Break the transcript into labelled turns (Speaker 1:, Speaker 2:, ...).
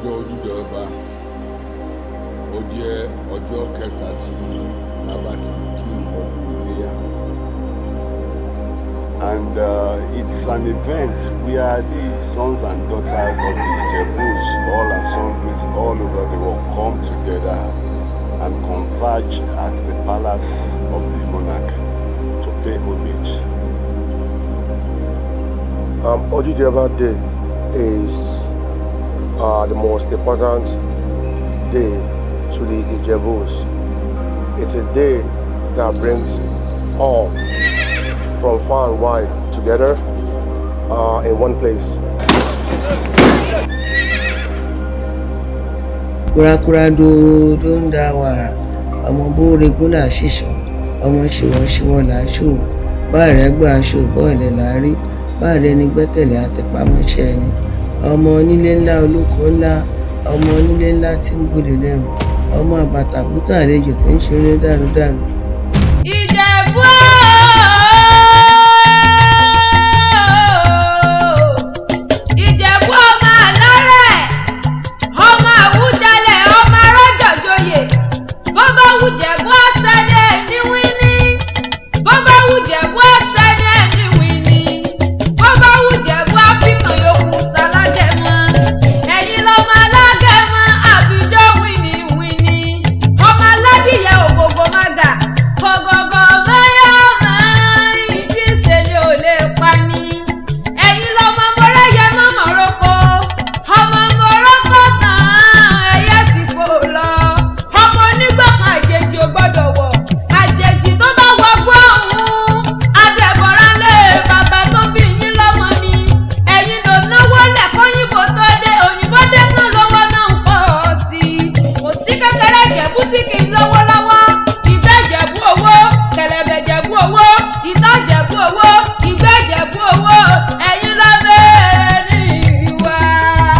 Speaker 1: Ọjọ́ Ojúde Ọba, ó jẹ́ ọjọ́ kẹta tí a bá ti kírun ọdún Iléyá.
Speaker 2: And it's an event where the sons and daughters of the Ijebus, all and sundries all over the world, come together and converge at the palace of the monarch to pay homage.
Speaker 3: Ojude Oba Day is the most important day to the Ijebus. It's a day that brings all from far and wide together in one place.
Speaker 4: Kúrakúra dòdò ń da wàrà, ọmọ bóregún là ṣìṣàn, ọmọ ṣìwọ́ṣìwọ́ là ṣòwò, bá rẹ̀ gbọ́ aṣọ bọ́ọ̀lẹ̀ là rí, bá rẹ̀ ní gbẹ́kẹ̀lé àti pamọ́ṣẹ́ ẹni, ọmọ onílé ńlá, olóko ńlá, ọmọ onílé ńlá tí ń bòlè lẹ́rù, ọmọ àbàtàbútà àlejò tí ń ṣeré dàrúdàrú.
Speaker 5: Ìjẹ̀bú o.